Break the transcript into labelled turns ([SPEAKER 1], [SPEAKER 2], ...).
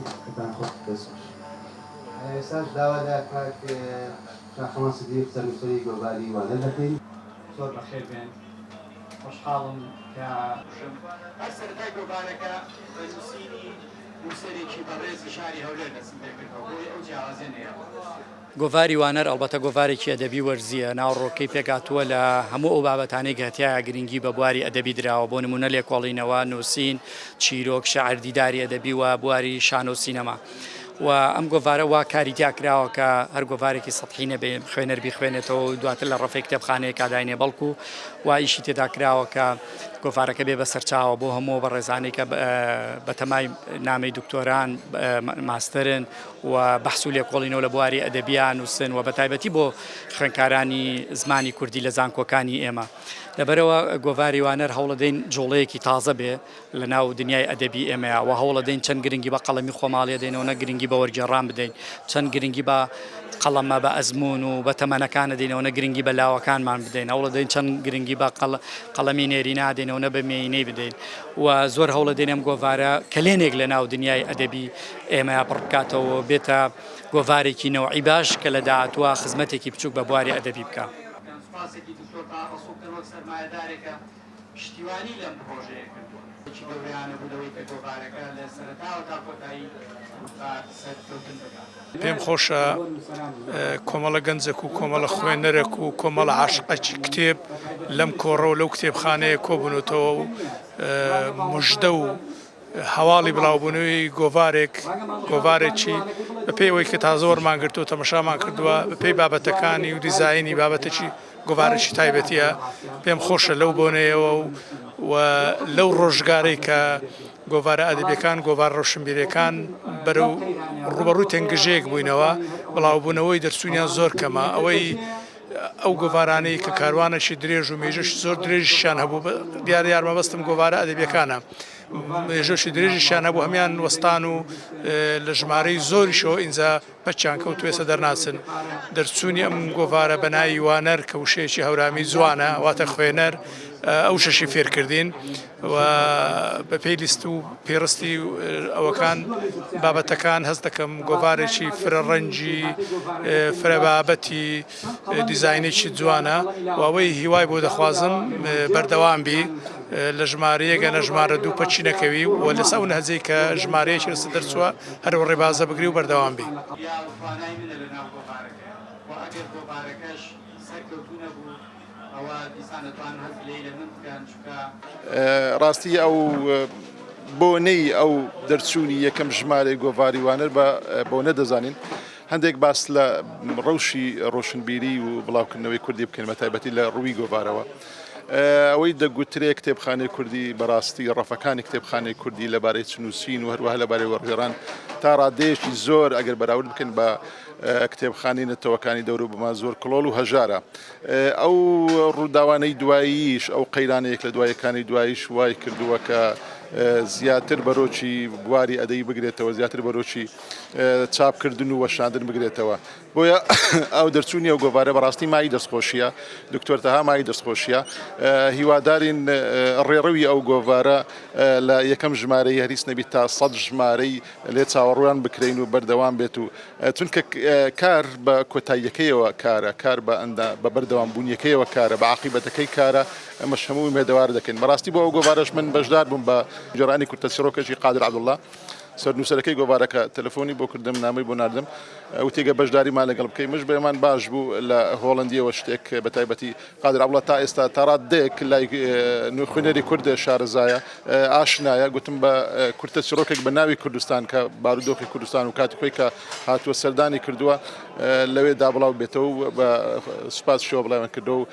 [SPEAKER 1] دەستەکان خۆش.
[SPEAKER 2] دەست خۆش.
[SPEAKER 1] ئێستاش داوا لە کاک شاخەوان سدیق سەرنووسەری گۆڤاری وانە دەکەین.
[SPEAKER 3] زۆر بەخێر بێن خۆشحاڵم کە.
[SPEAKER 4] هەر سەرەتای گۆڤارەکە بە نووسینی نووسەرێکی بەڕێزی شاری هەولێر دەستم پێکردووە بۆیە ئەو جیاوازیە نەیەوە.
[SPEAKER 3] گۆڤاری وانەر ئەڵبەتە گۆڤارێکی ئەدەبی وەرزییە، ناوەڕۆکەی پێکهاتووە لە هەموو ئەو بابەتانەی کە تیایا گرنگی بە بواری ئەدەبی دراوە، بۆ نموونە لێکۆڵینەوە، نووسین، چیرۆک، شیعر، دیداری ئەدەبی و بواری شانۆ و سینەما. و ئەم گۆڤارە وا کاری تیا کراوە کە هەر گۆڤارێکی سەتحی نەبێ خوێنەر بیخوێنێتەوە و دواتر لە ڕەفەی کتێبخانەیەکا داینێ، بەڵکو وا ئیشی تێدا کراوە کە گۆڤارەکە بێ بە سەرچاوە بۆ هەموو ئەو بەڕێزانەی کە بەتەمای نامەی دکتۆران، ماستەرن و بەحس و لێکۆڵینەوە لە بواری ئەدەبیا نووسن و بەتایبەتی بۆ خوێندکارانی زمانی کوردی لە زانکۆکانی ئێمە. لەبەرئەوە گۆڤاری وانەر هەوڵەدەین جوڵەیەکی تازە بێ لە ناو دنیای ئەدەبی ئێمەیا و هەوڵەدەین چەند گرنگی بە قەڵەمی خۆماڵی ئەدەین ئەونە گرنگی بە وەرگێڕان بدەین، چەند گرنگی بە قەڵەمە بە ئەزموون و بە تەمەنەکان ئەدەین ئەونە گرنگی بە لاوەکانمان بدەین، هەوڵەدەین چەند گرنگی بە قەڵەمی نێرینە ئەدەین ئەونە بە مێینەی بدەین و زۆر هەوڵەدەین ئەم گۆڤارە کەلێنێک لە ناو دنیای ئەدەبی ئێمەیا پڕ بکاتەوە و بێتە گۆڤارێکی نەوعی باش کە لە داهاتووا خزمەتێکی بچووک بە بواری ئەدەبی بکا.
[SPEAKER 4] سوپاسێکی دکتۆر تاها ڕەسوڵ بکەن وەک سەرمایەدارێکە پشتیوانی لەم پڕۆژەیە کردووە. ێکی گەورەیانە بوو لەوەی کە گۆڤارەکە لە سەرەتاوە تا کۆتایی بە سەرکەوتن بگات.
[SPEAKER 5] پێم خۆشە کۆمەڵە گەنجێک و کۆمەڵە خوێنەرێک و کۆمەڵە عاشقێکی کتێب لەم کۆڕە و لەو کتێبخانەیە کۆبوونەتەوە و مژدە و هەواڵی بڵاوبوونەوەی گۆڤارێک، گۆڤارێکی بەپێی ئەوەی کە تازە وەرمان گرتووە تەمەشامان کردووە، بەپێی بابەتەکانی و دیزاینی بابەتێکی گۆڤارێکی تایبەتییە، پێم خۆشە لەو بۆنەیەوە و لەو ڕۆژگارەی کە گۆڤارە ئەدەبیەکان، گۆڤارە ڕۆشنبیریەکان بەرەو ڕووبەڕووی تەنگژەیەک بووینەوە، بڵاوبوونەوەی دەرچوونیان زۆر کەمە، ئەوەی ئەو گۆڤارانەی کە کاروانێکی درێژ و مێژووشی زۆر درێژیشیان هەبوو، دیار دیار مەبەستم گۆڤارە ئەدەبیەکانە، مێژووشی درێژیشیان هەبوو هەمان وەستان و لە ژمارەی زۆریشەوە ئینجا پەکیان کەوت و ئێستا دەرناچن. دەرچوونی ئەم گۆڤارە بە ناوی وانەر کە وشەیەکی هەورامی جوانە واتە خوێنەر ئەو شەشی فێرکردین و بە پێی لیست و پێڕستی ئەوەکان بابەتەکان هەست دەکەم گۆڤارێکی فرە ڕەنگی فرە بابەتی دیزاینێکی جوانە و ئەوەی هیوای بۆ دەخوازم بەردەوام بی لە ژمارەیەک لە ژمارە دوو پەکی نەکەوی و لەسەر ئەو نەهجەی کە ژمارەیەکی لەسەر دەرچووە هەر ئەو ڕێبازە بگری و بەردەوام بی.
[SPEAKER 4] یا توانای منە لە ناو گۆڤارەکەیا و ئەگەر گۆڤارەکەش سەرکەوتوو نەبوو ئەوە دیسان دەتوانن هەر گلەیی لە من بکەن چونکە.
[SPEAKER 6] ڕاستی ئەو بۆنەی ئەو دەرچوونی یەکەم ژمارەی گۆڤاری وانەر بە بۆنە دەزانین هەندێک باس لە ڕەوشی ڕۆشنبیری و بڵاوکردنەوەی کوردی بکەین بە تایبەتی لە ڕووی گۆڤارەوە. ئەوەی دەگوترێ کتێبخانەی کوردی بەڕاستی ڕەفەکانی کتێبخانەی کوردی لەبارەی چ نووسین و هەروەها لەبارەی وەرگێڕان تا ڕادەیەکی زۆر ئەگەر بەراورد بکەین بە کتێبخانەی نەتەوەکانی دەوروبەمان زۆر کڵۆڵ و هەژارە. ئەو ڕووداوانەی دواییش ئەو قەیرانە یەک لە دوایەکانی دواییش وای کردووە کە زیاتر بەرۆکی بواری ئەدەی بگرێتەوە زیاتر بەرۆکی چاپکردن و وەشاندن بگرێتەوە بۆیە ئەو دەرچوونی ئەو گۆڤارە بەڕاستی مای دەستخۆشیە دکتۆر تەها مای دەستخۆشیە هیوادارین ڕێڕەوی ئەو گۆڤارە لە یەکەم ژمارەی هەریس نەبیت تا سەد ژمارەی لێ چاوەڕوان بکرین و بەردەوام بێت و چونکە کار بە کۆتاییەکەیەوە کارە کار بە ئەندا بە بەردەوام بوونیەکەیەوە کارە بە عاقیبەتەکەی کارە ئەمەش هەموو ئومێدەوار دەکەین بەڕاستی بۆ ئەو گۆڤارەش من بەشدار بووم بە گێڕانی کورتە چیڕۆکێکی قادر عەبدوڵڵا سەرنووسەرەکەی گۆڤارەکە تەلەفۆنی بۆ کردم نامەی بۆ ناردم وتی گە بەشداریمان لەگەڵ بکەی مش بێمان باش بوو لە هۆڵندیەوە شتێک بە تایبەتی قادر عەبدوڵڵا تا ئێستا تا ڕاددەیەک لای خوێنەری کورد شارەزایە ئاشنایە گوتم بە کورتە چیڕۆکێک بە ناوی کوردستان کە بارودۆخی کوردستان و کاتی خۆی کە هاتووە سەردانی کردووە لەوێ دا بڵاو بێتەوە و بە سوپاسیشەوە بڵاویان کردەوە.